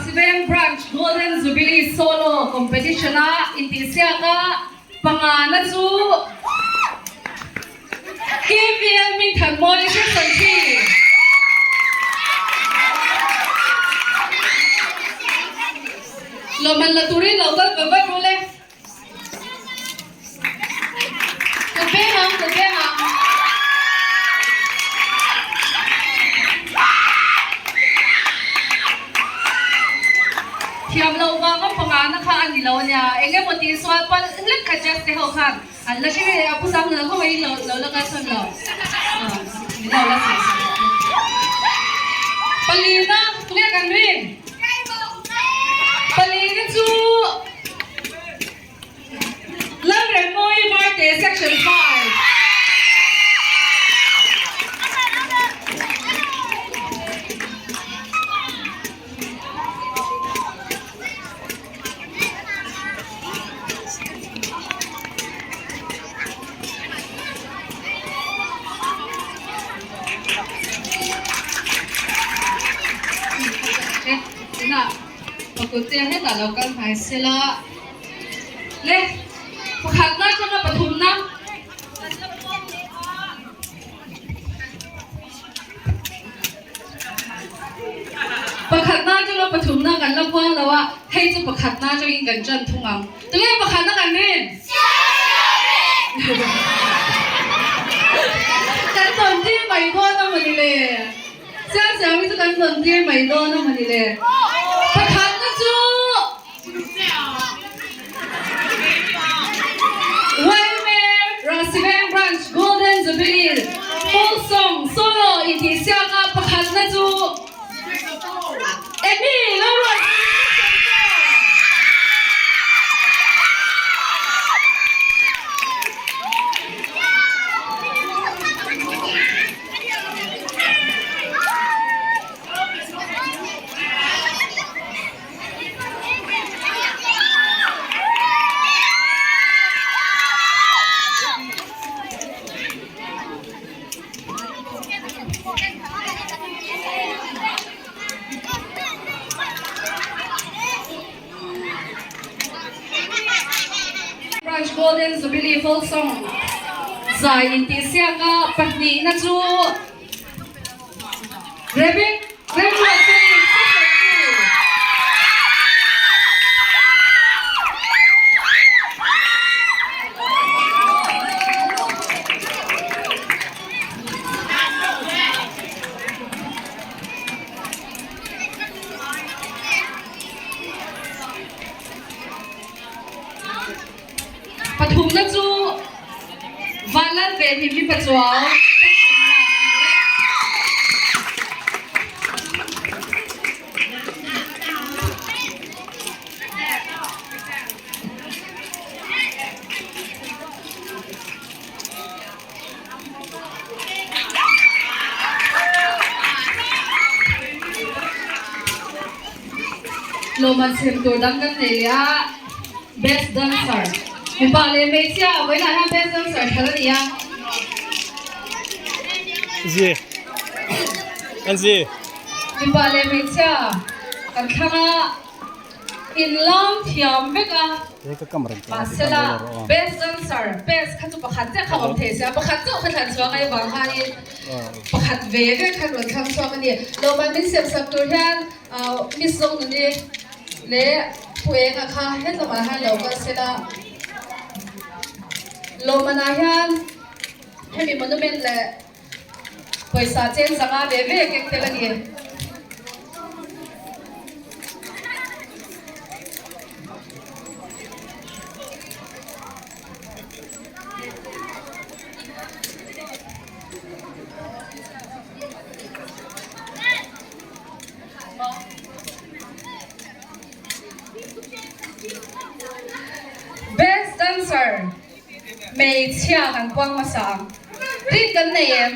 Rahsiveng Branch Golden Jubilee Solo Competition-a intihsiaka pangana chu KVL Hmingthanmawi Section 3. Lawmman la turin lo kal ve vat ru le. Ka peng ang, ka peng ang. Thiam loh vanga pangana kha a ni lo ania, eng emaw tih sual palh hlek kha Jeff te ho khan an la hre ngei a, Pu Sangnuna khaw mai lo lo la kalsawn lo, min lo la sawi sawi. Palina, tunge kan rin? Palina chu. Lalremmawi Varte Section 5. Pakute hetah lo kal hnai sela le pakhatna atanga pathumna pakhatna atanga pathumna kan la puang lo a hei chu pakhatna atangin kan tan thung ang tunge pakhatna kan rin kan tawn tir mai dawn a mawni le. Chiang chiang hi chu kan rawn tir mai dawn a mawni le. Pakhatna chu Yma Rahsiveng Branch Golden Jubilee Folk Song Solo intihsiaka pakhatna chu Emmy Lawrence Branch Golden Jubilee Folk Song zai intihsiaka pahnihna chu Rebek Remruatfeli Section 2. Pathumna chu Vanlal ve hnim hi Pachuau section ah a ni e. Lawmman sem tur dang kan nei leh a, Best Dancer mipa leh hmeichhia vawiinah hian Best Dancer thlan a ni a. Mipa leh hmeichhia kan thlang a. In lam thiam vek a, mahsela best dancer best kha chu pakhat chiah kha awm thei sia, pakhat chauh kha thlan chhuak a avang khanin pakhat ve ve khan rawn thlang chhuak a ni. Lawmman min siam sak tur hian Miss Zongnuni leh Pu Enga kha hetlamah hian lo kal sela, lawmmanah hian hemi monument leh Pawisa chen 500 ve ve kek tel a ni. Best dancer. Hmeichhia kan puang hmasa ang. Rin kan nei em?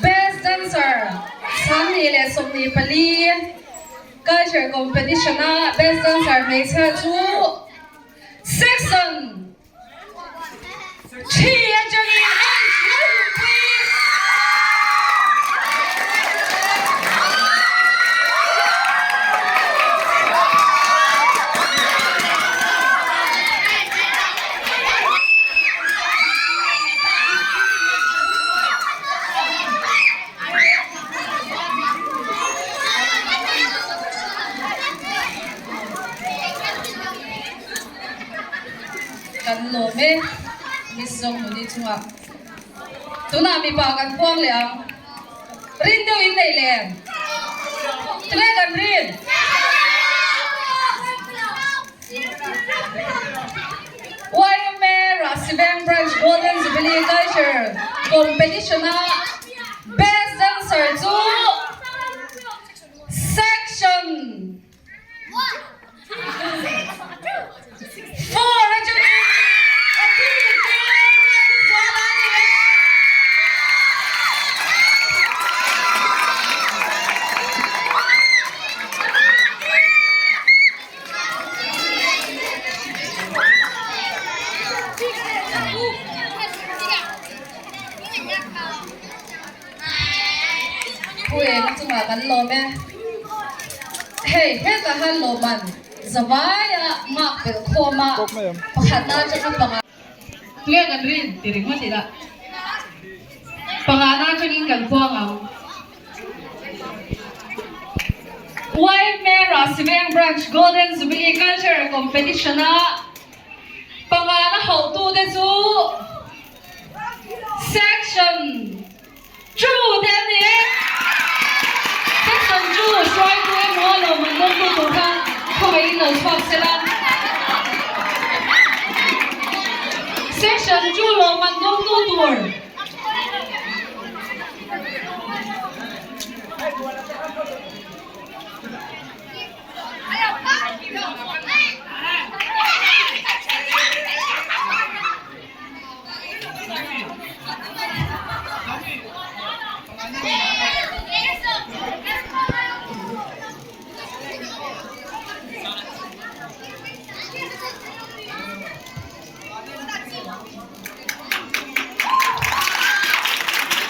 Best Dancer 24 Culture Competition a Best Dancer hmeichhia chu Section 3 atangin Ange Lalhlupuii. lawm e Miss Zongnuni chungah. Tunah mipa kan puang leh ang. Rin deuh in neih leh em? Tunge kan rin? YMA Rahsiveng Branch Golden Jubilee Culture Competition-a Best Dancer chu Section 4 atangin Aditi Ruatzuala a ni e. Pu Eng a chungah kan lawm e. Hei hetah hian lawmman zavaia mark belh khawm a pakhatna atanga panga Tunge kan rin ti ringawt ila pangana atangin kan puang ang. Yma Rasiveng Branch Golden Jubilee Culture Competition-a pangana hauhtute chu Section Two te an ni e. Section Two hruaitu emaw lawmman dawngtu tur kha khawngaihin lo chhuak se la. Section Two lawmman dawngtu tur.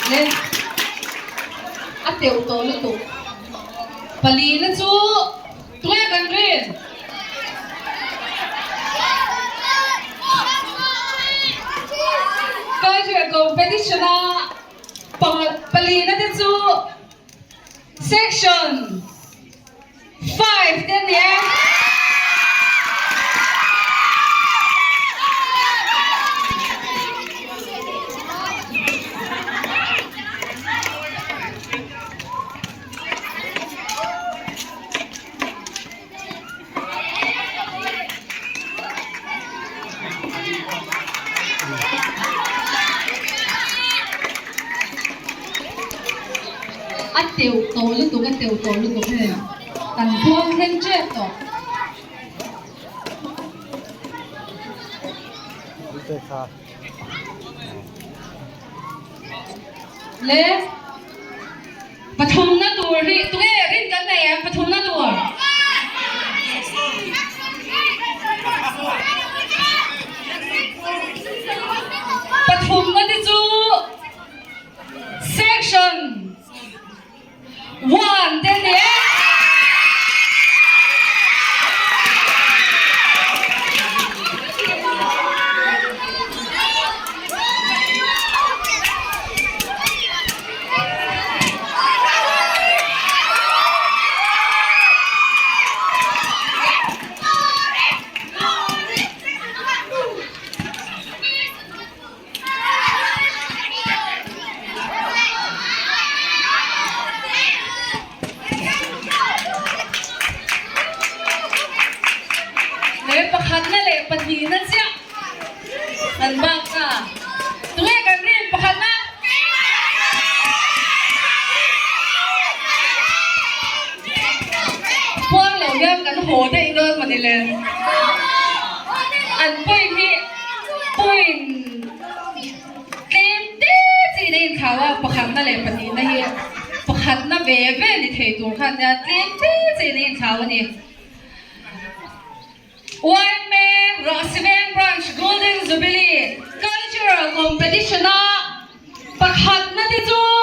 Le a teuh tawh lutuk palina chu tunge kan rin? Culture competition a palina te chu section 5 te a ni e. A teuh tawh lutuk a teuh tawh lutuk hei kan khuang thleng tep tawh. Le Pathumna tur hi tunge rin kan nei em pathumna tur? Pathumna te chu section 1 te ni e. He pakhatna leh pahnihna chiah kan bak ta. Tunge kan rin pakhatna? Puang lo hian kan haw daih dawn mawni le. An point hi point tlem te chi na inthlau a, pakhatna leh pahnihna hi pakhatna ve ve ni thei tur khan nia tlem te chi na inthlau a ni. Yma Rahsiveng Branch Golden Jubilee Cultural Competition-a pakhatna te chu.